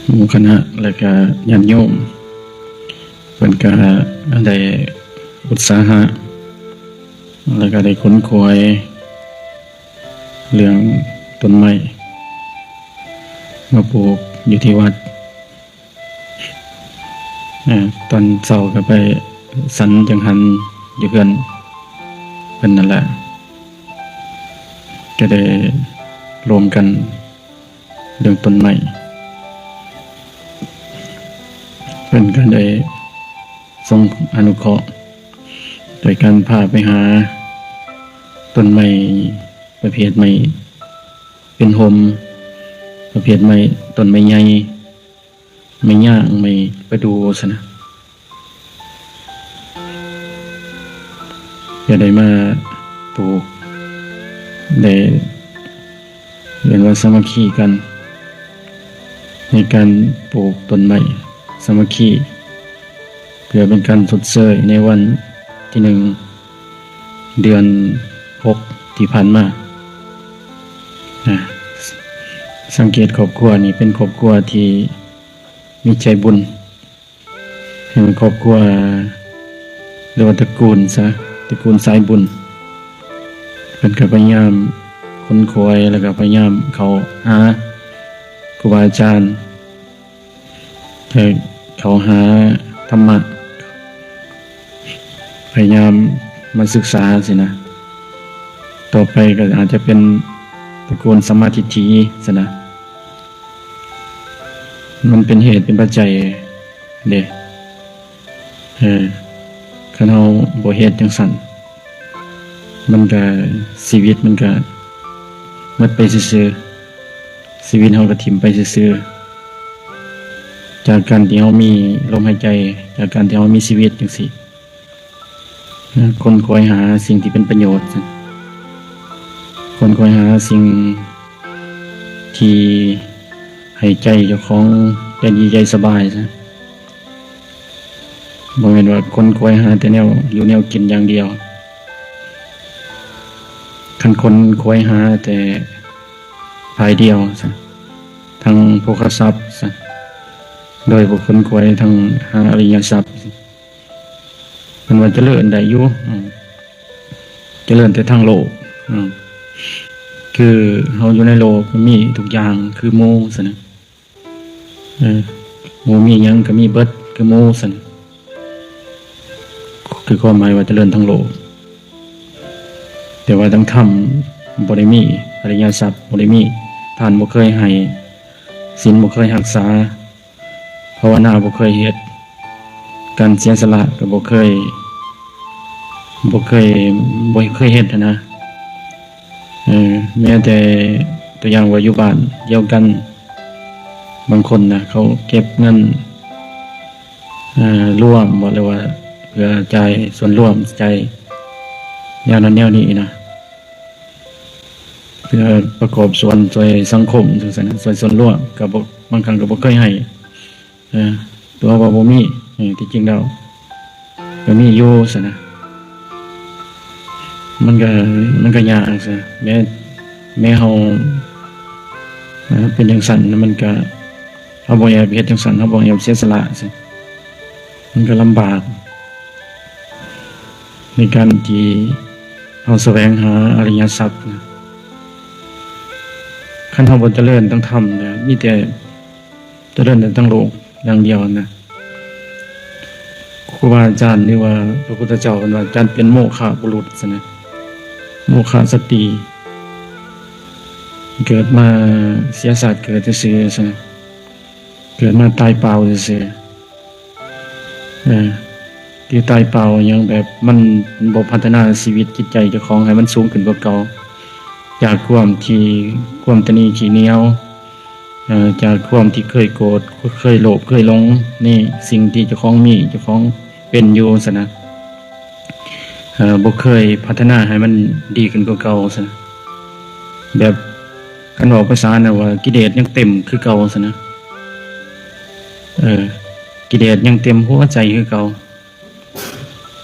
ໝູ່ຄະນະ ແລະກະຍາດໂຍມ ເພິ່ນກະໄດ້ອຸດສາຫະ ແລະກະໄດ້ຂົນຂວາຍເລື່ອງຕົ້ນໄມ້ມາປູກຢູ່ທີ່ວັດ. ອາ ຕອນເຊົ້າກໍໄປສັນຈັງຫັນຢູ່ເຮືອນເພິ່ນນັ້ນແຫຼະ ກໍໄດ້ລວມກັນເລື່ອງຕົ້ນໄມ້. ເພິ່ນກໍໄດ້ຊົງອະນຸເຄາະໂດຍການພາໄປຫາຕົ້ນໄມ້ປະເພດໄມ້ເປັນຮົ່ມ, ປະເພດໄມ້ ຕົ້ນໄມ້ໃຫຍ່ ໄມ້ຍາງ ໄມ້ປະດູ່ຊັ້ນນະ ຈະໄດ້ມາປູກ ໄດ້ເອີ້ນວ່າສາມັກຄີກັນ ໃນການປູກຕົ້ນໄມ້ສາມັກຄີ ເພື່ອເປັນການຊົດເຊີຍໃນວັນທີໜຶ່ງ ເດືອນຫົກທີ່ຜ່ານມາ. ອາ ສັງເກດຄອບຄົວນີ້ເປັນຄອບຄົວທີ່ມີໃຈບຸນ ເປັນຄອບຄົວ ຫຼືວ່າຕະກູນຊະ ຕະກູນສາຍບຸນ. ເພິ່ນກໍພະຍາຍາມຂົນຂວາຍ ແລ້ວກໍພະຍາຍາມເຂົ້າຫາຄູບາອາຈານ ແຕ່ເຂົ້າຫາທຳມະ ພະຍາຍາມມາສຶກສາຊີ້ນະ ຕໍ່ໄປກໍອາດຈະເປັນຕະກູນສຳມາທິດຖິຊີ້ນະ ມັນເປັນເຫດເປັນປັດໄຈເດ້. ເອີ ຄັນເຮົາບໍ່ເຮັດຈັ່ງຊັ້ນ ມັນກະ ຊີວິດມັນກະໝົດໄປຊື່ໆ ຊີວິດເຮົາກະຖິ້ມໄປຊື່ໆ ຈາກການທີ່ເຮົາມີລົມຫາຍໃຈ ຈາກການທີ່ເຮົາມີຊີວິດຈັ່ງຊີ້. ເອີ ຂົນຂວາຍຫາສິ່ງທີ່ເປັນປະໂຫຍດ ຂົນຂວາຍຫາສິ່ງທີ່ໃຫ້ໃຈເຈົ້າຂອງໃຈດີໃຈສະບາຍຊະ. ບໍ່ແມ່ນວ່າຂົນຂວາຍຫາແຕ່ແນວຢູ່ແນວກິນຢ່າງດຽວ. ຄັນຂົນຂວາຍຫາແຕ່ຝ່າຍດຽວຊະ ທັງໂພຄະຊັບຊະ ໂດຍບໍ່ຂົນຂວາຍທັງຫາອະລິຍະຊັບ ເພິ່ນວ່າຈະເລີນໄດ້ຢູ່ ອືມ ຈະເລີນແຕ່ທາງໂລກ ອືມ ຄືເຮົາຢູ່ໃນໂລກກໍມີທຸກຢ່າງຄືໝູ່ຊັ້ນນະ. ເອີ ໝູ່ມີຫຍັງກໍມີເບິດຄືໝູ່ຊັ້ນ ຄືຄວາມໝາຍວ່າຈະເລີນທາງໂລກ. ແຕ່ວ່າທາງທຳບໍ່ໄດ້ມີ ອະລິຍະຊັບບໍ່ໄດ້ມີ ທານບໍ່ເຄີຍໃຫ້ ສິນບໍ່ເຄີຍຮັກສາ ພາວະນາບໍ່ເຄີຍເຮັດ ການເສຍສະຫຼະກໍບໍ່ເຄີຍ ບໍ່ເຄີຍ ບໍ່ເຄີຍເຮັດຫັ້ນນະ. ເອີ ແມ້ແຕ່ຕົວຢ່າງວ່າຢູ່ບ້ານດຽວກັນ ບາງຄົນນະ ເຂົາເກັບເງິນ ເອີ ລວມບໍ ຫຼືວ່າເພື່ອຈ່າຍສ່ວນລວມ ຈ່າຍແນວນັ້ນແນວນີ້ນະ ເພື່ອປະກອບສ່ວນຊ່ວຍສັງຄົມຈັ່ງຊັ້ນນະ ຊ່ວຍສ່ວນລວມ ກໍບໍ່ ບາງຄັ້ງກໍບໍ່ເຄີຍໃຫ້. ເອີ ຕົວະວ່າບໍ່ມີ ເອີ ທີ່ຈິງແລ້ວກໍມີຢູ່ຊັ້ນນະ. ມັນກໍ ມັນກໍຍາກຊະ ແມ້ ແມ້ເຮົາ ເອີ ເປັນຈັ່ງຊັ້ນ ມັນກໍ ເຮົາບໍ່ແອບເຮັດຈັ່ງຊັ້ນ ເຮົາບໍ່ແອບເສຍສະຫຼະຊະ ມັນກໍລຳບາກ ໃນການທີ່ເຮົາສະແຫວງຫາອະລິຍະຊັບນະ. ຄັນເຮົາບໍ່ຈະເລີນທາງທຳນະ ມີແຕ່ ຈະເລີນແຕ່ທາງໂລກຢ່າງດຽວນະ. ຄູບາອາຈານ ຫຼືວ່າພະພຸດທະເຈົ້າເພິ່ນວ່າ ຈັດເປັນໂມຄະບຸລຸດຊັ້ນນະ ໂມຄະສະຕີ ເກີດມາເສຍຊາດເກີດຊື່ໆຊັ້ນນະ ເກີດມາຕາຍເປົ່າຊື່ໆ. ເອີ ຄືຕາຍເປົ່າຫຍັງ ແບບມັນບໍ່ພັດທະນາຊີວິດຈິດໃຈເຈົ້າຂອງໃຫ້ມັນສູງຂຶ້ນກວ່າເກົ່າ ຈາກຄວາມທີ່ ຄວາມຕະໜີຂີ້ໜຽວ ເອີ ຈາກຄວາມທີ່ເຄີຍໂກດ ເຄີຍໂລບ ເຄີຍຫຼົງໃນສິ່ງທີ່ເຈົ້າຂອງມີ ເຈົ້າຂອງເປັນຢູ່ຊັ້ນນະ ເອີ ບໍ່ເຄີຍພັດທະນາໃຫ້ມັນດີຂຶ້ນກວ່າເກົ່າຊັ້ນນະ. ແບບ ຄັນເວົ້າພາສານະວ່າ ກິເລດຍັງເຕັມຄືເກົ່າຊັ້ນນະ ເອີ ກິເລດຍັງເຕັມຫົວໃຈຄືເກົ່າ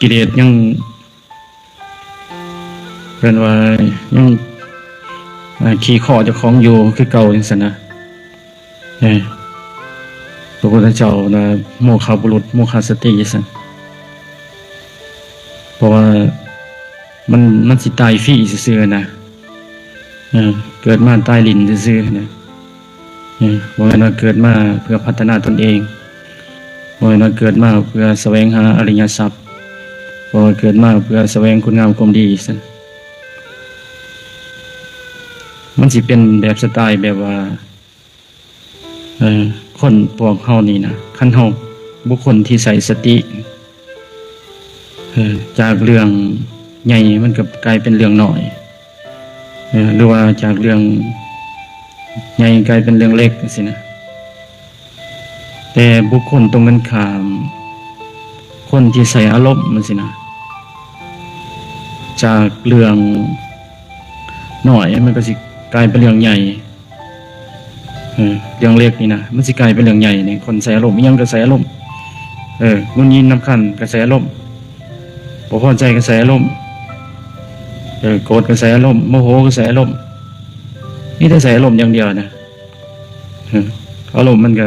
ກິເລດຍັງ ເອີ້ນວ່າຍັງ ອາ ຂີ່ຄໍ້ເຈົ້າຂອງຢູ່ຄືເກົ່າຈັ່ງຊັ້ນນະ ເອີ ພະພຸດທະເຈົ້າວ່າໂມຄະບຸລຸດ ໂມຄະສະຕິ ວ່າຊັ້ນ. ເພາະວ່າມັນ ມັນຊິຕາຍຟຣີຊື່ໆນະ. ເອີ ເກີດມາຕາຍຫຼິ້ນຊື່ໆນະ. ເອີ ບໍ່ແມ່ນວ່າເກີດມາເພື່ອພັດທະນາຕົນເອງ, ບໍ່ແມ່ນວ່າເກີດມາເພື່ອສະແຫວງຫາອະລິຍະຊັບ, ບໍ່ວ່າເກີດມາເພື່ອສະແຫວງຄຸນງາມຄວາມດີຊັ້ນ. ມັນຊິເປັນແບບສະໄຕແບບວ່າ ເອີ ຄົນພວກເຮົານີ້ນະ, ຄັນເຮົາ ບຸກຄົນທີ່ໃຊ້ສະຕິ ເອີ ຈາກເລື່ອງໃຫຍ່ມັນກໍກາຍເປັນເລື່ອງນ້ອຍ ເອີ ຫຼືວ່າຈາກເລື່ອງໃຫຍ່ກາຍເປັນເລື່ອງເລັກຈັ່ງຊີ້ນະ. ແຕ່ບຸກຄົນຕົງກັນຂ້າມ ຄົນທີ່ໃຊ້ອາລົມຈັ່ງຊີ້ນະ, ຈາກເລື່ອງນ້ອຍມັນກໍຊິກາຍເປັນເລື່ອງໃຫຍ່. ເອີ ເລື່ອງເລັກນີ້ນະ ມັນຊິກາຍເປັນເລື່ອງໃຫຍ່ນີ້. ຄົນໃສ່ອາລົມ ອີ່ຫຍັງກໍໃສ່ອາລົມ. ເອີ ງຸນງິນລຳຄານກໍໃສ່ອາລົມ, ບໍ່ພໍໃຈກໍໃສ່ອາລົມ, ເອີ ໂກດກໍໃສ່ອາລົມ, ໂມໂຫກໍໃສ່ອາລົມ, ມີແຕ່ໃສ່ອາລົມຢ່າງດຽວນະ. ເອີ ອາລົມມັນກໍ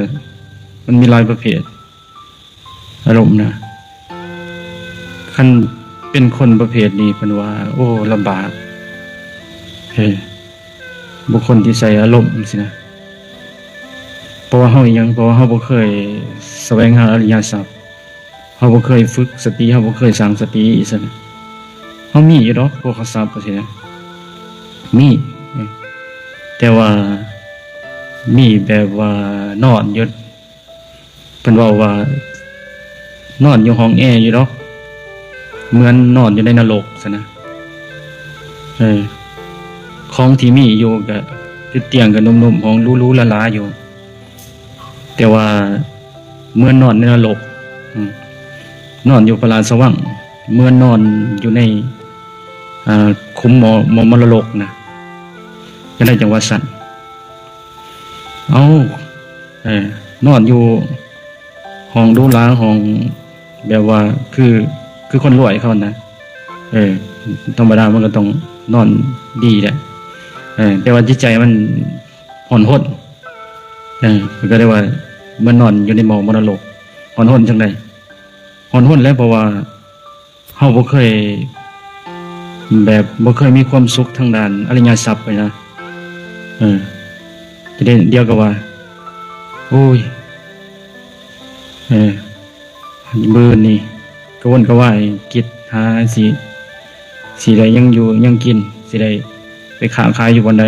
ມັນມີຫຼາຍປະເພດ. ອາລົມນະ ຄັນເປັນຄົນປະເພດນີ້ ເພິ່ນວ່າ ໂອ້ ລຳບາກ ເອີ ບຸກຄົນທີ່ໃຊ້ອາລົມຊີ້ນະ. ເພາະວ່າເຮົາອີ່ຫຍັງ? ເພາະວ່າເຮົາບໍ່ເຄີຍສະແຫວງຫາອະລິຍະຊັບ, ເຮົາບໍ່ເຄີຍຝຶກສະຕິ, ເຮົາບໍ່ເຄີຍສ້າງສະຕິຊັ້ນນະ. ເຮົາມີຢູ່ດອກໂພຄະຊັບຈັ່ງຊີ້ນະ ມີ ເອີ ແຕ່ວ່າມີແບບວ່ານອນຢູ່ ເພິ່ນເວົ້າວ່ານອນຢູ່ຫ້ອງແອຢູ່ດອກ, ເໝືອນນອນຢູ່ໃນນະລົກຊັ້ນນະ. ເອີ ຂອງທີ່ມີຢູ່ກະຄືຕຽງກະນຸ້ມໆ ຫ້ອງຫຼູໆຫຼາໆຢູ່, ແຕ່ວ່າເໝືອນນອນໃນນະລົກ, ອືມ ນອນຢູ່ພະລາຊະວັງ, ເໝືອນນອນຢູ່ໃນ ອ່າ ຂຸມໝໍ ໝໍມໍລະລົກນະ, ຈັ່ງໃດຈັ່ງວ່າຊັ້ນ. ເອົ້າ ເອີ ນອນຢູ່ຫ້ອງຫຼູຫຼາ ຫ້ອງແບບວ່າຄື ຄືຄົນລວຍເຂົານະ. ເອີ ທຳມະດາມັນກໍຕ້ອງນອນດີແຫຼະ, ເອີ ແຕ່ວ່າຈິດໃຈມັນຮ້ອນຮົນ. ເອີ ເພິ່ນກໍເລີຍວ່າເໝືອນນອນຢູ່ໃນໝໍມໍລະລົກ. ຮ້ອນຮົນຈັ່ງໃດ? ຮ້ອນຮົນແຫຼະ ເພາະວ່າ ເຮົາບໍ່ເຄີຍ ແບບບໍ່ເຄີຍມີຄວາມສຸກທາງດ້ານອະລິຍະຊັບເລີຍນະ. ເອີ ແຕ່ດຽວກໍວ່າ ໂອ້ຍ ເອີ ມື້ນີ້ກະວົນກະວາຍ ຄິດຫາຊິ ຊິໄດ້ຫຍັງຢູ່ຫຍັງກິນ, ຊິໄດ້ໄປຄ້າຂາຍຢູ່ບ່ອນໃດ,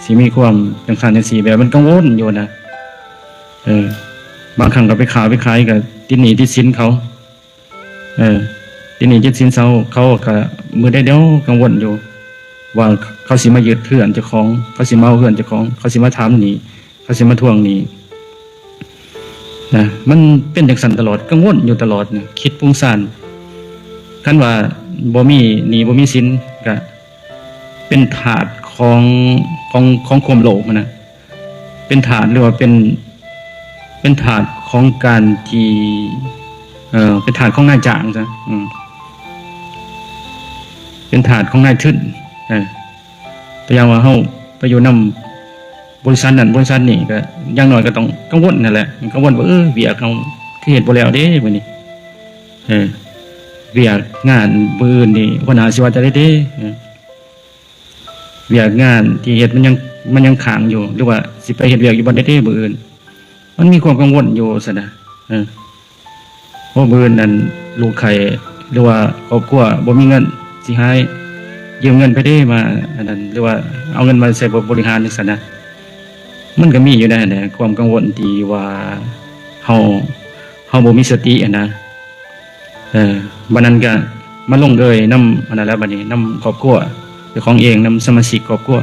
ຊິມີຄວາມຈັ່ງຊັ້ນຈັ່ງຊີ້, ແບບມັນກັງວົນຢູ່ນະ. ເອີ ບາງຄັ້ງກໍໄປຄ້າໄປຂາຍ ກໍຕິດໜີ້ຕິດສິນເຂົາ. ເອີ ຕິດໜີ້ຕິດສິນເຂົາ ເຂົາກໍມື້ໃດດຽວກັງວົນຢູ່ວ່າເຂົາຊິມາຍຶດເຮືອນເຈົ້າຂອງ, ເຂົາຊິມາເອົາເຮືອນເຈົ້າຂອງ, ເຂົາຊິມາຖາມໜີ້, ເຂົາຊິມາທວງໜີ້ນະ. ມັນເປັນຈັ່ງຊັ້ນຕະຫຼອດ, ກັງວົນຢູ່ຕະຫຼອດນະ, ຄິດປຸງຊານ. ຄັນວ່າບໍ່ມີໜີ້ບໍ່ມີສິນ ກະເປັນທາດຂອງ ຂອງ ຂອງຄວາມໂລບຫັ້ນນະ. ເປັນທາດ ຫຼືວ່າເປັນ ເປັນທາດຂອງການທີ່ ເອີ ເປັນທາດຂອງນາຍຈ້າງຊະ, ເປັນທາດຂອງນາຍທຶນ. ເອີ ຕົວຢ່າງວ່າເຮົາໄປຢູ່ນຳບໍລິສັດນັ້ນບໍລິສັດນີ້ ກໍຢ່າງໜ້ອຍກໍຕ້ອງກັງວົນຫັ້ນແຫຼະ, ກັງວົນວ່າ ເອີ ວຽກເຮົາຄືເຮັດບໍ່ແລ້ວເດ້ມື້ນີ້, ເອີ ວຽກງານມື້ອື່ນນີ້ຫົວໜ້າຊິວ່າຈັ່ງໃດເດ້. ເອີ ວຽກງານທີ່ເຮັດມັນຍັງ ມັນຍັງຄ້າງຢູ່ ຫຼືວ່າຊິໄປເຮັດວຽກຢູ່ບ່ອນໃດເດ້ມື້ອື່ນ, ມັນມີຄວາມກັງວົນຢູ່ຊັ້ນນະ. ເອີ ໂອ້ ມື້ອື່ນນັ້ນລູກໄຂ້ ຫຼືວ່າຄອບຄົວບໍ່ມີເງິນ ຊິຫາຢືມເງິນໃຜເດ້ມາອັນນັ້ນ ຫຼືວ່າເອົາເງິນມາໃຊ້ບໍ ບໍລິຫານຈັ່ງຊັ້ນນະ. ມັນກໍມີຢູ່ໃນຫັ້ນແຫຼະ ຄວາມກັງວົນທີ່ວ່າເຮົາ ເຮົາບໍ່ມີສະຕິຫັ້ນນະ. ເອີ ບັດນັ້ນກະມາລົງເອີຍນຳອັນນັ້ນແລ້ວ ບັດນີ້ນຳຄອບຄົວເຈົ້າຂອງເອງ ນຳສະມາຊິກຄອບຄົວ.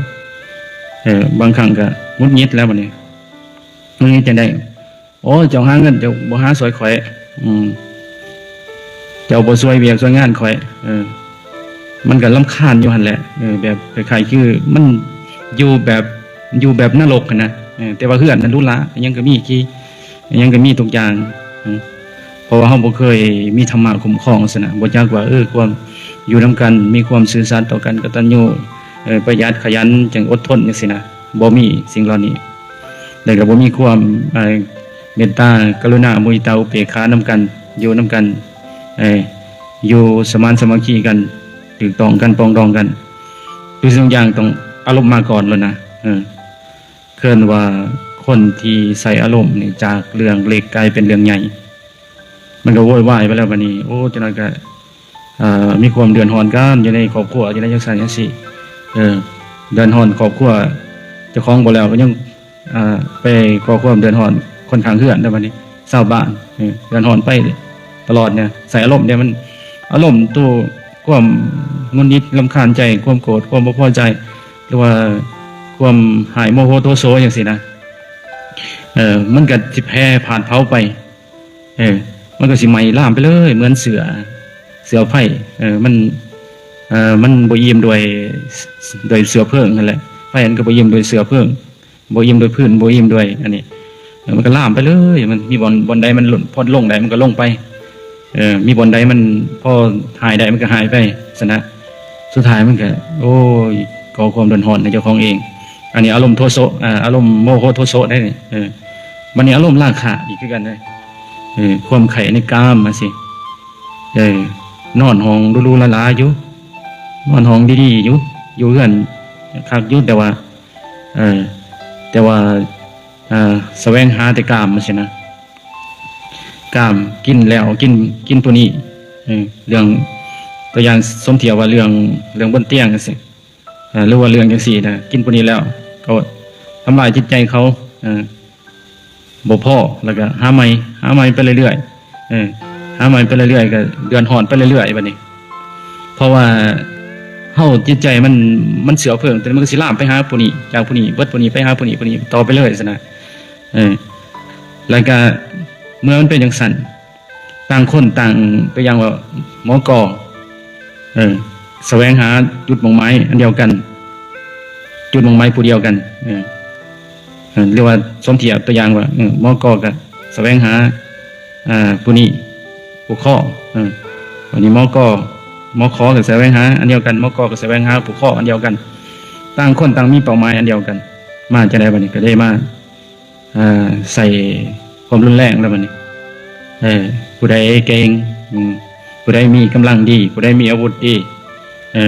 ເອີ ບາງຄັ້ງກະຫງຸດຫງິດແລ້ວ ບັດນີ້ຫງຸດຫງິດຈັ່ງໃດ? ໂອ້ ເຈົ້າຫາເງິນ ເຈົ້າບໍ່ຫາຊ່ວຍຂ້ອຍ, ອືມ ເຈົ້າບໍ່ຊ່ວຍວຽກຊ່ວຍງານຂ້ອຍ. ເອີ ມັນກະລຳຄານຢູ່ຫັ້ນແຫຼະ, ເອີ ແບບຄ້າຍໆຄືມັນຢູ່ແບບ ຢູ່ແບບນະລົກຫັ້ນນະ. ເອີ ແຕ່ວ່າເຮືອນນັ້ນຫຼູຫຼາ ຫຍັງກໍມີ ຫຍັງກໍມີທຸກຢ່າງ. ເອີ ເພາະວ່າເຮົາບໍ່ເຄີຍມີທຳມະຄຸ້ມຄອງຊັ້ນນະ, ບໍ່ຈັກວ່າ ເອີ ຄວາມຢູ່ນຳກັນ ມີຄວາມຊື່ສັດຕໍ່ກັນ ກະຕັນຍູ ເອີ ປະຢັດ ຂະຫຍັນ ຈັ່ງອົດທົນ ຈັ່ງຊີ້ນະ, ບໍ່ມີສິ່ງເຫຼົ່ານີ້. ແລ້ວກໍບໍ່ມີຄວາມ ເອີ ເມດຕາ ກະລຸນາ ມຸທິຕາ ອຸເບກຂານຳກັນ ຢູ່ນຳກັນ ເອີ ຢູ່ສະມານສາມັກຄີກັນ ຖືກຕ້ອງກັນ ປອງດອງກັນ ທຸກສິ່ງທຸກຢ່າງຕ້ອງອາລົມມາກ່ອນໂລດນະ ເອີ ເອີ້ນວ່າຄົນທີ່ໃຊ້ອາລົມນີ້ ຈາກເລື່ອງເລັກກາຍເປັນເລື່ອງໃຫຍ່ ມັນກໍໂວຍວາຍໄປແລ້ວ ບາດນີ້ ໂອ້ ຈັກໜ້ອຍກໍ ເອີ ມີຄວາມເດືອດຮ້ອນກັນຢູ່ໃນຄອບຄົວ ຢູ່ໃນຈັ່ງຊັ້ນຈັ່ງຊີ້ ເອີ ເດືອດຮ້ອນຄອບຄົວເຈົ້າຂອງບໍ່ແລ້ວ ກໍຍັງ ເອີ ໄປກໍ່ຄວາມເດືອດຮ້ອນຄົນຂ້າງເຮືອນ ແລ້ວບາດນີ້ຊາວບ້ານ ເອີ ເດືອດຮ້ອນໄປຕະຫຼອດເນຍ ໃສ່ອາລົມເດ ມັນອາລົມໂຕ ຄວາມຫງຸດຫງິດ ລຳຄານໃຈ ຄວາມໂກດ ຄວາມບໍ່ພໍໃຈ ຫຼືວ່າຄວາມຮ້າຍໂມໂຫໂທໂສ ຈັ່ງຊີ້ນະ ເອີ ມັນກໍຊິແຜ່ພາດເຜົາໄປ ເອີ ມັນກໍຊິໄໝ້ລາມໄປເລີຍ ເໝືອນເຊື້ອ ເຊື້ອໄຟ ເອີ ມັນ ເອີ ມັນບໍ່ອີ່ມດ້ວຍ ດ້ວຍເຊື້ອເພີງຫັ້ນແຫຼະ ໄຟມັນກໍບໍ່ອີ່ມດ້ວຍເຊື້ອເພີງ ບໍ່ອີ່ມດ້ວຍຟືນ ບໍ່ອີ່ມດ້ວຍອັນນີ້ ເອີ ມັນກໍລາມໄປເລີຍ ມັນມີບ່ອນ ບ່ອນໃດມັນພົ້ນລົງໄດ້ ມັນກໍລົງໄປ ເອີ ມີບ່ອນໃດມັນພໍຫາຍໄດ້ ມັນກໍຫາຍໄປຊັ້ນນະ ສຸດທ້າຍມັນກໍ ໂອ້ຍ ກໍ່ຄວາມເດືອດຮ້ອນໃຫ້ເຈົ້າຂອງເອງ ອັນນີ້ອາລົມໂທໂສ ອາ ອາລົມໂມໂຫໂທໂສໄດ໋ນີ້ ເອີ ບັດນີ້ອາລົມລາຄະອີກຄືກັນເດ້ ເອີ ຄວາມໃຄ່ໃນກາມຈັ່ງຊີ້ ເອີ ນອນຫ້ອງຫຼູໆຫຼາໆຢູ່ ນອນຫ້ອງດີໆຢູ່ ຢູ່ເຮືອນຄັກຢູ່ ແຕ່ວ່າ ເອີ ແຕ່ວ່າ ເອີ ສະແຫວງຫາແຕ່ກາມຈັ່ງຊີ້ນະ ກາມ ກິນແລ້ວກິນ ກິນຜູ້ນີ້ ເອີ ເລື່ອງ ຕົວຢ່າງສົມທຽບວ່າເລື່ອງ ເລື່ອງບົນຕຽງຈັ່ງຊີ້ ເອີ ຫຼືວ່າເລື່ອງຈັ່ງຊີ້ນະ ກິນຜູ້ນີ້ແລ້ວກໍທຳລາຍຈິດໃຈເຂົາ ເອີ ບໍ່ພໍ ແລ້ວກໍຫາໃໝ່ ຫາໃໝ່ໄປເລື້ອຍໆ ເອີ ຫາໃໝ່ໄປເລື້ອຍໆ ກໍເດືອດຮ້ອນໄປເລື້ອຍໆ ບັດນີ້ ເພາະວ່າເຮົາ ຈິດໃຈມັນ ມັນເຊື້ອເພີງ ຕົວນີ້ມັນກໍຊິລາມໄປຫາຜູ້ນີ້ ຈາກຜູ້ນີ້ເບິດຜູ້ນີ້ໄປຫາຜູ້ນີ້ ຜູ້ນີ້ຕໍ່ໄປເລື້ອຍຊັ້ນນະ ເອີ ແລ້ວກໍເມື່ອມັນເປັນຈັ່ງຊັ້ນ ຕ່າງຄົນຕ່າງ ຕົວຢ່າງວ່າໝໍກໍ ເອີ ສະແຫວງຫາຈຸດໝົງໝາຍອັນດຽວກັນ ຈຸດໝົງໝາຍຜູ້ດຽວກັນ ເອີ ເອີ ຫຼືວ່າສົມທຽບຕົວຢ່າງວ່າ ເອີ ໝໍກໍກໍສະແຫວງຫາ ເອີ ຜູ້ນີ້ຜູ້ຂໍ ເອີ ບັດນີ້ໝໍກໍ ໝໍຂໍກໍສະແຫວງຫາອັນດຽວກັນ ໝໍກໍກໍສະແຫວງຫາຜູ້ຂໍອັນດຽວກັນ ຕ່າງຄົນຕ່າງມີເປົ້າໝາຍອັນດຽວກັນ ມາຈັ່ງໃດບັດນີ້ ກໍໄດ້ມາ ເອີ ໃສ່ຄວາມຮຸນແຮງແລ້ວບັດນີ້ ເອີ ຜູ້ໃດເກັ່ງ ອືມ ຜູ້ໃດມີກຳລັງດີ ຜູ້ໃດມີອາວຸດດີ ເອີ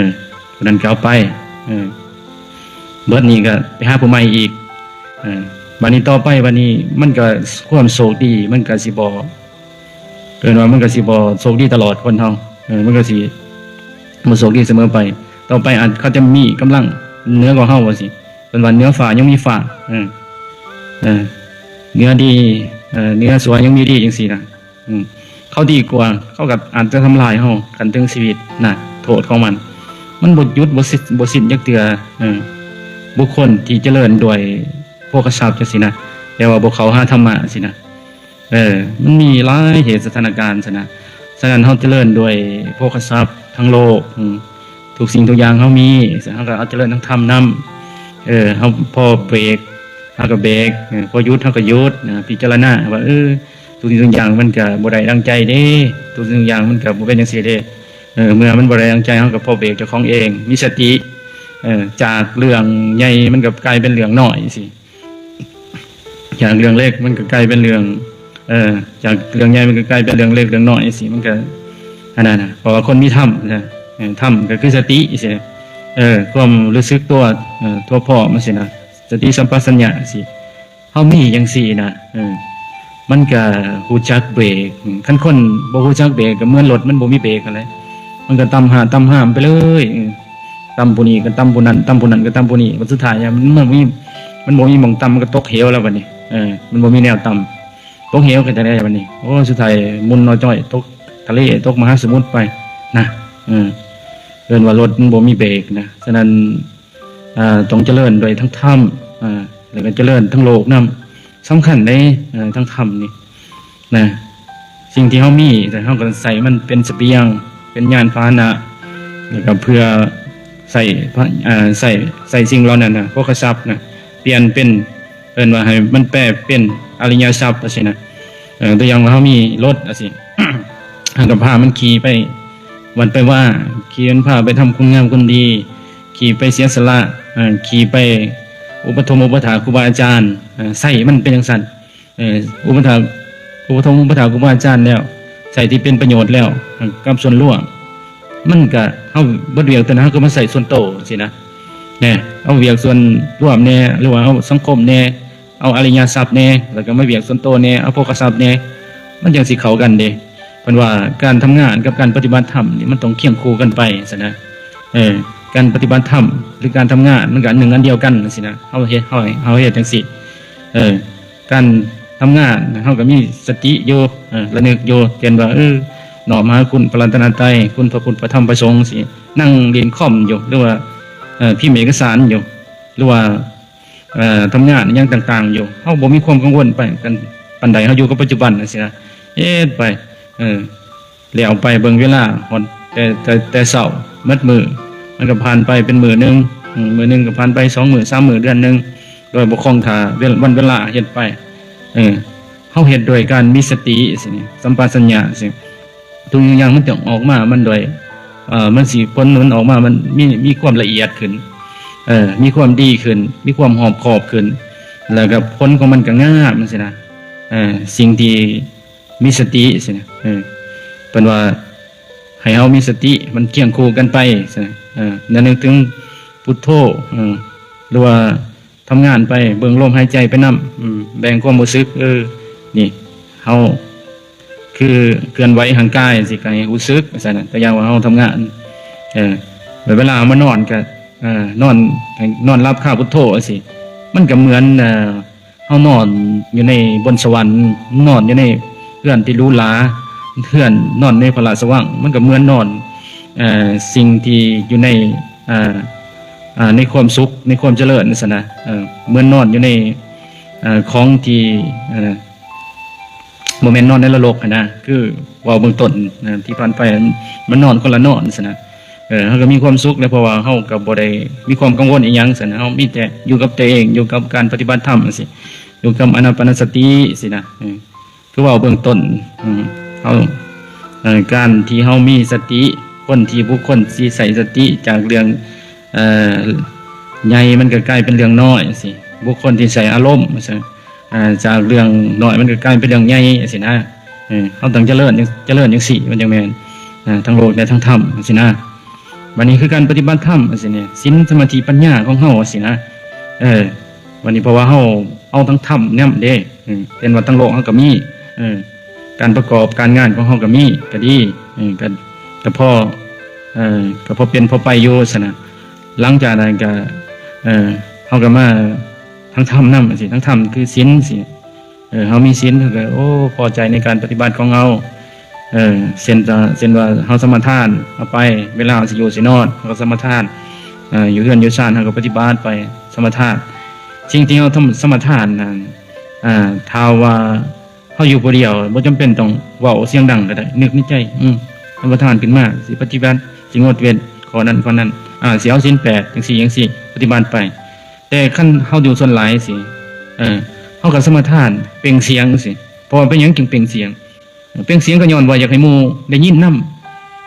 ຜູ້ນັ້ນກໍເອົາໄປ ເອີ ເບິດນີ້ກໍໄປຫາຜູ້ໃໝ່ອີກ ເອີ ບັດນີ້ຕໍ່ໄປ ບັດນີ້ມັນກໍ ຄວາມໂຊກດີມັນກໍຊິບໍ່ ເອີ້ນວ່າມັນກໍຊິບໍ່ໂຊກດີຕະຫຼອດຄົນເຮົາ ເອີ ມັນກໍຊິບໍ່ໂຊກດີສະເໝີໄປ ຕໍ່ໄປອາດ ເຂົາຈະມີກຳລັງເໜືອກວ່າເຮົາວ່າຊີ້ ເພິ່ນວ່າເໜືອຟ້າຍັງມີຟ້າ ເອີ ເອີ ເໜືອດີ ເອີ ເໜືອຊົ່ວຍັງມີດີ ຈັ່ງຊີ້ນະ ເຂົາດີກວ່າ ເຂົາກໍອາດຈະທຳລາຍເຮົາຄັນເຖິງຊີວິດນະ ໂທດຂອງມັນ ມັນບໍ່ຢຸດ ບໍ່ສິ້ນ ບໍ່ສິ້ນຈັກເທື່ອ ເອີ ບຸກຄົນທີ່ຈະເລີນດ້ວຍໂພຄະຊັບຈັ່ງຊີ້ນະ ແຕ່ວ່າບໍ່ເຂົ້າຫາທຳມະຊີ້ນະ ເອີ ມັນມີຫຼາຍເຫດສະຖານະການຊັ້ນນະ ສະນັ້ນເຮົາຈະເລີນດ້ວຍໂພຄະຊັບທາງໂລກ ອືມ ທຸກສິ່ງທຸກຢ່າງເຮົາມີ ເຮົາກໍເອົາຈະເລີນທາງທຳນຳ ເອີ ເຮົາພໍເບຣກ ເຮົາກໍເບຣກ ເອີ ພໍຢຸດ ເຮົາກໍຢຸດນະ ພິຈາລະນາວ່າ ເອີ ທຸກສິ່ງທຸກຢ່າງມັນກໍບໍ່ໄດ້ດັ່ງໃຈເດ້ ທຸກສິ່ງທຸກຢ່າງມັນກໍບໍ່ເປັນຈັ່ງຊີ້ເດ້ ເອີ ເມື່ອມັນບໍ່ໄດ້ດັ່ງໃຈ ເຮົາກໍພໍເບຣກເຈົ້າຂອງເອງ ມີສະຕິ ເອີ ຈາກເລື່ອງໃຫຍ່ມັນກໍກາຍເປັນເລື່ອງນ້ອຍຊີ້ ຈາກເລື່ອງເລັກມັນກໍກາຍເປັນເລື່ອງ ເອີ ຈາກເລື່ອງໃຫຍ່ມັນກໍກາຍເປັນເລື່ອງເລັກເລື່ອງນ້ອຍຈັ່ງຊີ້ ມັນກໍອັນນັ້ນນະ ເພາະວ່າຄົນມີທຳນະ ເອີ ທຳກໍຄືສະຕິຊີ້ ເອີ ຄວາມຮູ້ສຶກຕົວ ເອີ ຕົວພ້ອມຈັ່ງຊີ້ນະ ສະຕິສຳປະສັນຍະຊີ້ ເຮົາມີຈັ່ງຊີ້ນະ ເອີ ມັນກໍຮູ້ຈັກເບຣກ ຄັນຄົນບໍ່ຮູ້ຈັກເບຣກກໍເໝືອນລົດມັນບໍ່ມີເບຣກຫັ້ນແຫຼະ ມັນກໍຕຳຫາຕຳຫາມໄປເລີຍ ເອີ ຕຳຜູ້ນີ້ກໍຕຳຜູ້ນັ້ນ ຕຳຜູ້ນັ້ນກໍຕຳຜູ້ນີ້ ບັດສຸດທ້າຍມັນບໍ່ມີ ມັນບໍ່ມີໝ່ອງຕຳ ມັນກໍຕົກເຫວແລ້ວບັດນີ້ ເອີ ມັນບໍ່ມີແນວຕຳ ຕົກເຫວກໍຈັ່ງໃດບັດນີ້ ໂອ້ຍ ສຸດທ້າຍໝຸ່ນໜໍ້ຈ້ອຍຕົກທະເລ ຕົກມະຫາສະໝຸດໄປນະ ເອີ ເອີ້ນວ່າລົດມັນບໍ່ມີເບຣກນະ ສະນັ້ນ ເອີ ຕ້ອງຈະເລີນດ້ວຍທັງທຳ ເອີ ແລ້ວກໍຈະເລີນທັງໂລກນຳ ສຳຄັນເດ້ ເອີ ທັງທຳນີ້ ນະ ສິ່ງທີ່ເຮົາມີ ແຕ່ເຮົາກໍໃຊ້ມັນເປັນສະບຽງ ເປັນຍານພາຫະນະ ແລ້ວກໍເພື່ອໃຊ້ ເອີ ໃຊ້ ໃຊ້ສິ່ງເຫຼົ່ານັ້ນນະ ໂພຄະຊັບນະ ປ່ຽນເປັນ ເອີ້ນວ່າໃຫ້ມັນແປເປັນອະລິຍະຊັບຈັ່ງຊີ້ນະ ເອີ ຕົວຢ່າງວ່າເຮົາມີລົດຈັ່ງຊີ້ ເຮົາກໍພາມັນຂີ່ໄປວັດໄປວາ ຂີ່ມັນພາໄປທຳຄຸນງາມຄຸນດີ ຂີ່ໄປເສຍສະຫຼະ ເອີ ຂີ່ໄປອຸປະຖົມອຸປະຖາກຄູບາອາຈານ ເອີ ໃຊ້ມັນເປັນຈັ່ງຊັ້ນ ເອີ ອຸປະຖາກ ອຸປະຖົມອຸປະຖາກຄູບາອາຈານແລ້ວ ໃຊ້ທີ່ເປັນປະໂຫຍດແລ້ວ ໃຫ້ກັບສ່ວນລວມ ມັນກະ ເຮົາເບິດວຽກຕົວນັ້ນ ເຮົາກໍມາໃຊ້ສ່ວນໂຕຊີ້ນະ ແນ່ ເອົາວຽກສ່ວນລວມແນ່ ຫຼືວ່າເອົາສັງຄົມແນ່ ເອົາອະລິຍະຊັບແນ່ ແລ້ວກໍມາວຽກສ່ວນໂຕແນ່ ເອົາໂພຄະຊັບແນ່ ມັນຈັ່ງຊິເຂົ້າກັນເດ້. ເພິ່ນວ່າການທຳງານກັບການປະຕິບັດທຳນີ້ ມັນຕ້ອງຄຽງຄູ່ກັນໄປຊັ້ນນະ ເອີ ການປະຕິບັດທຳ ຫຼື ການທຳງານ ມັນກໍອັນໜຶ່ງອັນດຽວກັນຊີ້ນະ ເຮົາເຮັດ ເຮົາ ເຮົາເຮັດຈັ່ງຊີ້ ເອີ ການທຳງານ ເຮົາກໍມີສະຕິຢູ່ ເອີ ລະນຶກຢູ່ ເຊັ່ນວ່າ ເອີ ນ້ອມຫາຄຸນພະລັດຕະນະໄຕ ຄຸນພະພຸດ ພະທຳ ພະສົງ ຊີ້ ນັ່ງຫຼິ້ນຄອມຢູ່ ຫຼືວ່າ ເອີ ພິມເອກະສານຢູ່ ຫຼືວ່າ ເອີ ທຳງານອີ່ຫຍັງຕ່າງໆຢູ່ ເຮົາບໍ່ມີຄວາມກັງວົນປານ ປານໃດ ເຮົາຢູ່ກັບປັດຈຸບັນຈັ່ງຊີ້ນະ ເຮັດໄປ ເອີ ແລ້ວໄປເບິ່ງເວລາ ຮອດແຕ່ ແຕ່ ແຕ່ເຊົ້າໝົດມື້ ມັນກໍຜ່ານໄປເປັນມື້ໜຶ່ງ ອືມ ມື້ໜຶ່ງກໍຜ່ານໄປ ສອງມື້ ສາມມື້ ເດືອນໜຶ່ງ ໂດຍບໍ່ຄອງທ່າເວລ ວັນເວລາ ເຮັດໄປ ເອີ ເຮົາເຮັດດ້ວຍການມີສະຕິຊີ້ ສຳປະຊັນຍະຊີ້ ທຸກຢ່າງມັນຈະອອກມາ ມັນດ້ວຍ ເອີ ມັນຊິ ຜົນມັນອອກມາ ມັນມີ ມີຄວາມລະອຽດຂຶ້ນ ເອີ ມີຄວາມດີຂຶ້ນ ມີຄວາມຮອບຄອບຂຶ້ນ ແລ້ວກໍຜົນຂອງມັນກໍງາມຊີ້ນະ ເອີ ສິ່ງທີ່ມີສະຕິຊີ້ນະ ເອີ ເພິ່ນວ່າໃຫ້ເຮົາມີສະຕິ ມັນຄຽງຄູ່ກັນໄປຊີ້ນະ ເອີ ລະນຶກເຖິງພຸດໂທ ເອີ ຫຼືວ່າ ທຳງານໄປ ເບິ່ງລົມຫາຍໃຈໄປນຳ ອືມ ແບ່ງຄວາມຮູ້ສຶກ ເອີ ນີ້ ເຮົາຄືເຄື່ອນໄຫວຮ່າງກາຍ ຊິໃຫ້ຮູ້ສຶກ ວ່າຊັ້ນນະ ຕົວຢ່າງວ່າເຮົາທຳງານ ເອີ ແລ້ວເວລາເຮົາມານອນກໍ ເອີ ນອນ ໃຫ້ນອນຫຼັບຄາພຸດໂທ ຈັ່ງຊີ້ ມັນກໍເໝືອນ ເອີ ເຮົານອນຢູ່ໃນບົນສະຫວັນ ນອນຢູ່ໃນເຮືອນທີ່ຫຼູຫຼາ ເຮືອນ ນອນໃນພະລາຊະວັງ ມັນກໍເໝືອນນອນ ເອີ ສິ່ງທີ່ຢູ່ໃນ ເອີ ອ່າ ໃນຄວາມສຸກ ໃນຄວາມຈະເລີນຊັ້ນນະ ເອີ ເໝືອນນອນຢູ່ໃນ ເອີ ຂອງທີ່ ເອີ ບໍ່ແມ່ນນອນໃນນະລົກຫັ້ນນະ ຄືເວົ້າເບື້ອງຕົ້ນນະ ທີ່ຜ່ານໄປ ມັນນອນຄົນລະນອນຊັ້ນນະ ເອີ ເຮົາກໍມີຄວາມສຸກແຫຼະ ເພາະວ່າເຮົາກໍບໍ່ໄດ້ມີຄວາມກັງວົນອີ່ຫຍັງຊັ້ນນະ ເຮົາມີແຕ່ຢູ່ກັບຕົວເອງ ຢູ່ກັບການປະຕິບັດທຳຈັ່ງຊີ້ ຢູ່ກັບອານາປານະສະຕິຊີ້ນະ ເອີ ຄືເວົ້າເບື້ອງຕົ້ນ ເຮົາ ເອີ ການທີ່ເຮົາມີສະຕິ ຄົນທີ່ ບຸກຄົນທີ່ໃຊ້ສະຕິ ຈາກເລື່ອງ ເອີ ໃຫຍ່ມັນກໍກາຍເປັນເລື່ອງນ້ອຍຊີ້ ບຸກຄົນທີ່ໃຊ້ອາລົມ ເອີ ຈາກເລື່ອງນ້ອຍມັນກໍກາຍເປັນເລື່ອງໃຫຍ່ຊີ້ນະ ເອີ ເຮົາຕ້ອງຈະເລີນ ຈະເລີນຈັ່ງຊີ້ ມັນຈັ່ງແມ່ນ ເອີ ທັງໂລກ ແລະ ທັງທຳຊີ້ນະ. ບັດນີ້ຄືການປະຕິບັດທຳ ຈັ່ງຊີ້ນີ້ ສິນ ສະມາທິ ປັນຍາຂອງເຮົາ ຈັ່ງຊີ້ນະ ເອີ ບັດນີ້ເພາະວ່າເຮົາເອົາທັງທຳນຳເດ້ ເອີ ເຊັ່ນວ່າທັງໂລກເຮົາກໍມີ ເອີ ການປະກອບການງານຂອງເຮົາກໍມີ ກໍດີ ເອີ ກໍ ກໍພໍ ເອີ ກໍພໍເປັນພໍໄປຢູ່ຊັ້ນນະ ຫຼັງຈາກນັ້ນກໍ ເອີ ເຮົາກໍມາ ທັງທຳນຳ ຈັ່ງຊີ້ ທັງທຳຄືສິນ ຈັ່ງຊີ້ ເອີ ເຮົາມີສິນ ເຮົາກໍ ໂອ້ ພໍໃຈໃນການປະຕິບັດຂອງເຮົາ ເອີ ເຊັ່ນ ເຊັ່ນວ່າເຮົາສະມາທານ ເຮົາໄປ ເວລາເຮົາຊິຢູ່ຊິນອນ ເຮົາກໍສະມາທານ ເອີ ຢູ່ເຮືອນຢູ່ຊານ ເຮົາກໍປະຕິບັດໄປ ສະມາທານ ສິ່ງທີ່ເຮົາທຳ ສະມາທານນັ້ນ ອາ ຖ້າວ່າເຮົາຢູ່ຜູ້ດຽວ ບໍ່ຈຳເປັນຕ້ອງເວົ້າສຽງດັງກໍໄດ້ ນຶກໃນໃຈ ອືມ ສະມາທານຂຶ້ນມາ ຊິປະຕິບັດ ຊິງົດເວັ້ນຂໍ້ນັ້ນຂໍ້ນັ້ນ ອາ ຊິເອົາສິນແປດ ຈັ່ງຊີ້ຈັ່ງຊີ້ ປະຕິບັດໄປ ແຕ່ຄັນເຮົາຢູ່ສ່ວນຫຼາຍຊີ້ ເອີ ເຮົາກໍສະມາທານເປັ່ງສຽງຊີ້ ເພາະວ່າເປັນຫຍັງຈຶ່ງເປັ່ງສຽງ? ເປັ່ງສຽງກໍຍ້ອນວ່າຢາກໃຫ້ໝູ່ໄດ້ຍິນນຳ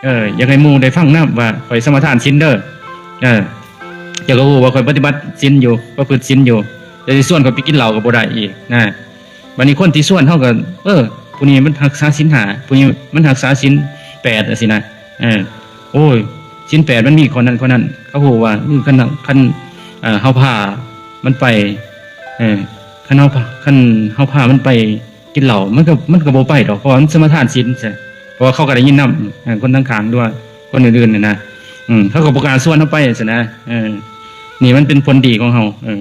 ເອີ ຢາກໃຫ້ໝູ່ໄດ້ຟັງນຳວ່າຂ້ອຍສະມາທານສິນເດີ ເອີ ເຈົ້າກໍຮູ້ວ່າຂ້ອຍປະຕິບັດສິນຢູ່ ປະພຶດສິນຢູ່ ແຕ່ຊິຊວນຂ້ອຍໄປກິນເຫຼົ້າກໍບໍ່ໄດ້ອີກນະ. ບັດນີ້ຄົນທີ່ຊວນເຮົາກໍ ເອີ ຜູ້ນີ້ມັນຮັກສາສິນຫ້າ ຜູ້ນີ້ມັນຮັກສາສິນແປດ ຈັ່ງຊີ້ນະ ເອີ ໂອ້ຍ ສິນແປດມັນມີຂໍ້ນັ້ນຂໍ້ນັ້ນ ເຂົາຮູ້ວ່າ ເອີ ຄັນ ຄັນ ເອີ ເຮົາພາມັນໄປ ເອີ ຄັນເຮົາພາ ຄັນເຮົາພາມັນໄປກິນເຫຼົ້າ ມັນກໍ ມັນກໍບໍ່ໄປດອກ ເພາະວ່າມັນສະມາທານສິນ ເພາະວ່າເຂົາກໍໄດ້ຍິນນຳ ເອີ ຄົນທາງຂ້າງ ຫຼືວ່າຄົນອື່ນໆ ຫັ້ນນະ ເອີ ເຂົາກໍບໍ່ກ້າຊວນເຮົາໄປ ຈັ່ງຊີ້ນະ ເອີ ນີ້ມັນເປັນຜົນດີຂອງເຮົາ ເອີ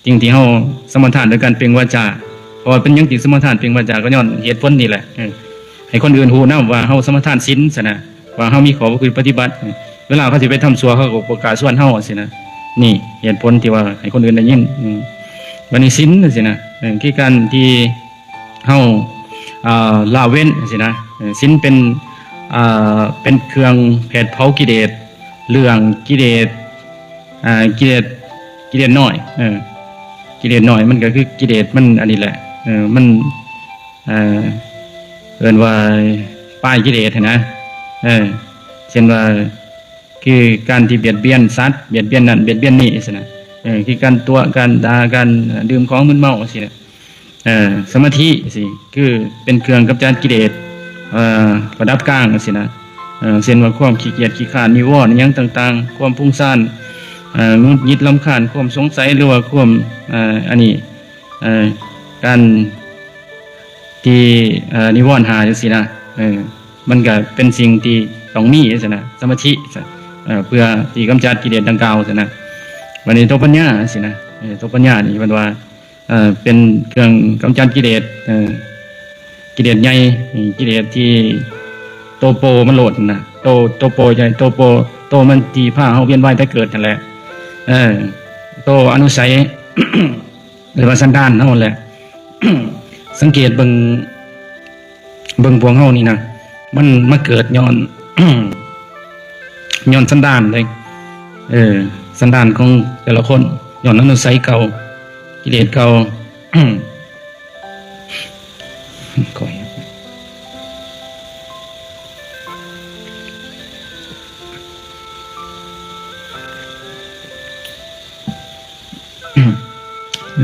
ສິ່ງທີ່ເຮົາສະມາທານໂດຍການເປັ່ງວາຈາ ເພາະວ່າເປັນຫຍັງຈຶ່ງສະມາທານເປັ່ງວາຈາ ກໍຍ້ອນເຫດຜົນນີ້ແຫຼະ ເອີ ໃຫ້ຄົນອື່ນຮູ້ນຳວ່າເຮົາສະມາທານສິນຊັ້ນນະ ວ່າເຮົາມີຂໍ້ປະພຶດປະຕິບັດ ເວລາເຂົາຊິໄປທຳຊົ່ວ ເຂົາກໍບໍ່ກ້າຊວນເຮົາຊີ້ນະ ນີ້ເຫດຜົນທີ່ວ່າໃຫ້ຄົນອື່ນໄດ້ຍິນ ອືມ ບັດນີ້ສິນຊີ້ນະ ເອີ ຄືການທີ່ເຮົາ ອ່າ ລະເວັ້ນຊີ້ນະ ເອີ ສິນເປັນ ອ່າ ເປັນເຄື່ອງແຜດເຜົາກິເລດ ເລື່ອງກິເລດ ອ່າ ກິເລດ ກິເລດນ້ອຍ ເອີ ກິເລດນ້ອຍ ມັນກໍຄືກິເລດມັນອັນນີ້ແຫຼະ ເອີ ມັນ ເອີ ເອີ້ນວ່າປາຍກິເລດຫັ້ນນະ ເອີ ເຊັ່ນວ່າ ຄືການທີ່ບຽດບຽນສັດ ບຽດບຽນນັ້ນ ບຽດບຽນນີ້ຊີ້ນະ ເອີ ຄືການຕົວະ ການດ່າ ການ ເອີ ດື່ມຂອງມຶນເມົາຊີ້ນະ ເອີ ສະມາທິຊີ້ ຄືເປັນເຄື່ອງກຳຈັດກິເລດ ເອີ ລະດັບກາງຊີ້ນະ ເອີ ເຊັ່ນວ່າຄວາມຂີ້ກຽດຂີ້ຄ້ານ ນິວອນຫຍັງຕ່າງໆ ຄວາມຟຸ້ງຊານ ເອີ ຫງຸດຫງິດລຳຄານ ຄວາມສົງໄສ ຫຼືວ່າຄວາມ ເອີ ອັນນີ້ ເອີ ການທີ່ ເອີ ນິວອນຫ້າຈັ່ງຊີ້ນະ ເອີ ມັນກະເປັນສິ່ງທີ່ຕ້ອງມີຊີ້ນະ ສະມາທິ ເອີ ເພື່ອທີ່ກຳຈັດກິເລດດັ່ງກ່າວຊີ້ນະ. ບາດນີ້ໂຕປັນຍາຊີ້ນະ ເອີ ໂຕປັນຍານີ້ເພິ່ນວ່າ ເອີ ເປັນເຄື່ອງກຳຈັດກິເລດ ເອີ ກິເລດໃຫຍ່ ກິເລດທີ່ໂຕໂປມັນໂລດນະ ໂຕ ໂຕໂປໃຫຍ່ ໂຕໂປ ໂຕມັນທີ່ພາເຮົາວຽນວ່າຍຕາຍເກີດຫັ້ນແຫຼະ ເອີ ໂຕອະນຸໄສ ຫຼືວ່າສັນດານເຮົາຫັ້ນແຫຼະ. ສັງເກດເບິ່ງ ເບິ່ງພວກເຮົານີ້ນະ ມັນມາເກີດຍ້ອນ ຍ້ອນສັນດານເດ້ ເອີ ສັນດານຂອງແຕ່ລະຄົນ ຍ້ອນອະນຸໄສເກົ່າ ກິເລດເກົ່າ. ຂໍ ອ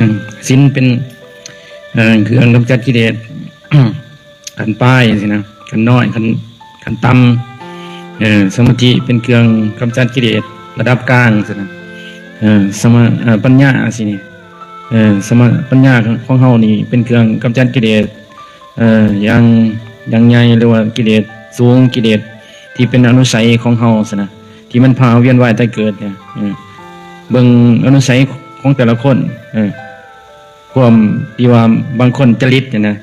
ືມ ສິນເປັນ ເອີ ເຄື່ອງກຳຈັດກິເລດ ຂັ້ນປາຍຊີ້ນະ ຂັ້ນນ້ອຍ ຂັ້ນ ຂັ້ນຕ່ຳ ເອີ ສະມາທິເປັນເຄື່ອງກຳຈັດກິເລດລະດັບກາງຊີ້ນະ ເອີ ສະມາ ເອີ ປັນຍາຊີ້ນີ້ ເອີ ສະມາ ປັນຍາຂອງເຮົານີ້ເປັນເຄື່ອງກຳຈັດກິເລດ ເອີ ຢ່າງ ຢ່າງໃຫຍ່ ຫຼືວ່າກິເລດສູງ ກິເລດທີ່ເປັນອະນຸໄສຂອງເຮົາຊີ້ນະ ທີ່ມັນພາເຮົາວຽນວ່າຍຕາຍເກີດນະ ເອີ ເບິ່ງອະນຸໄສຂອງແຕ່ລະຄົນ ເອີ ຄວາມທີ່ວ່າບາງຄົນຈະລິດຫັ້ນນະ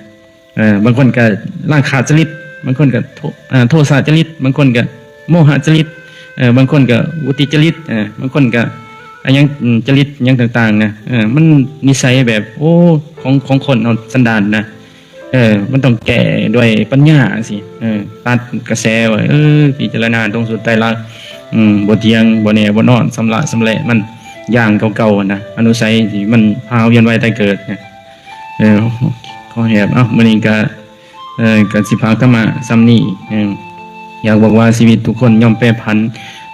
ເອີ ບາງຄົນກະລາຄາຈະລິດ ບາງຄົນກະໂທ ເອີ ໂທສະຈະລິດ ບາງຄົນກະໂມຫະຈະລິດ ເອີ ບາງຄົນກະວຸດຕິຈະລິດ ເອີ ບາງຄົນກະ ອາ ຫຍັງ ອືມ ຈະລິດຫຍັງຕ່າງໆນະ ເອີ ມັນນິໄສແບບ ໂອ້ ຂອງ ຂອງຄົນເຮົາສັນດານນະ ເອີ ມັນຕ້ອງແກ້ດ້ວຍປັນຍາຊີ້ ເອີ ຕັດກະແສໄວ້ ເອີ ພິຈາລະນາຕົງສຸດໄຕລັກ ອືມ ບໍ່ທ່ຽງ ບໍ່ແນ່ ບໍ່ນອນ ຊຳລະຊຳແຫຼະມັນຢ່າງເກົ່າໆນະ ອະນຸໄສທີ່ມັນພາເຮົາວຽນວ່າຍຕາຍເກີດນະ. ເອີ ຂໍແຮບ ເອົ້າ ມື້ນີ້ກະ ເອີ ກະຊິຝາກທຳມະສ່ຳນີ້ ເອີ ຢາກບອກວ່າຊີວິດທຸກຄົນຍ່ອມແປຜັນ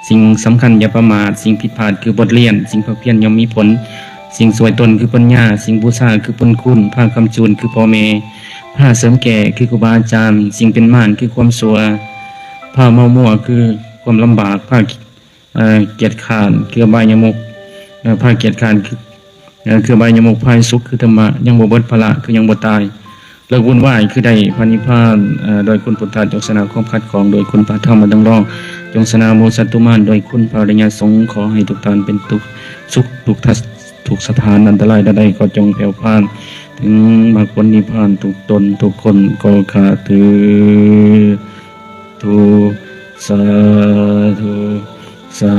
ສິ່ງສຳຄັນຢ່າປະໝາດ ສິ່ງຜິດພາດຄືບົດຮຽນ ສິ່ງພາກພຽນຍ່ອມມີຜົນ ສິ່ງຊ່ວຍຕົນຄືປັນຍາ ສິ່ງບູຊາຄືບຸນຄຸນ ຜ້າຄ້ຳຈູນຄືພໍ່ແມ່ ຜ້າເສີມແກ້ຄືຄູບາອາຈານ ສິ່ງເປັນມານຄືຄວາມຊົ່ວ ຜ້າເມົາມົວຄືຄວາມລຳບາກ ຜ້າ ເອີ ກຽດຄ້ານຄືອະບາຍຍະມຸກ ເອີ ຜ້າກຽດຄ້ານຄື ເອີ ຄືອະບາຍຍະມຸກ ຜ້າສຸກຄືທຳມະ ຍັງບໍ່ເບິດພາລະຄືຍັງບໍ່ຕາຍ ເລີກວຸ່ນວາຍຄືໄດ້ພະນິບພານ ເອີ ດ້ວຍຄຸນພຸດທະ ຈົ່ງຊະນະຄວາມຂັດຂ້ອງດ້ວຍຄຸນພະທຳມະດັງລອງ ຈົ່ງຊະນະໝູສັດຕູມານດ້ວຍຄຸນພະອະລິຍະສົງ ຂໍໃຫ້ທຸກທ່ານເປັນທຸກ ສຸກທຸກທັດ ທຸກສະຖານ ອັນຕະລາຍໃດໆກໍຈົ່ງແຜ່ວຜ່ານ ເຖິງມັກຜົນນິບພານທຸກຕົນທຸກຄົນກໍຂ້າຖື ທຸ ສາທຸ ສາ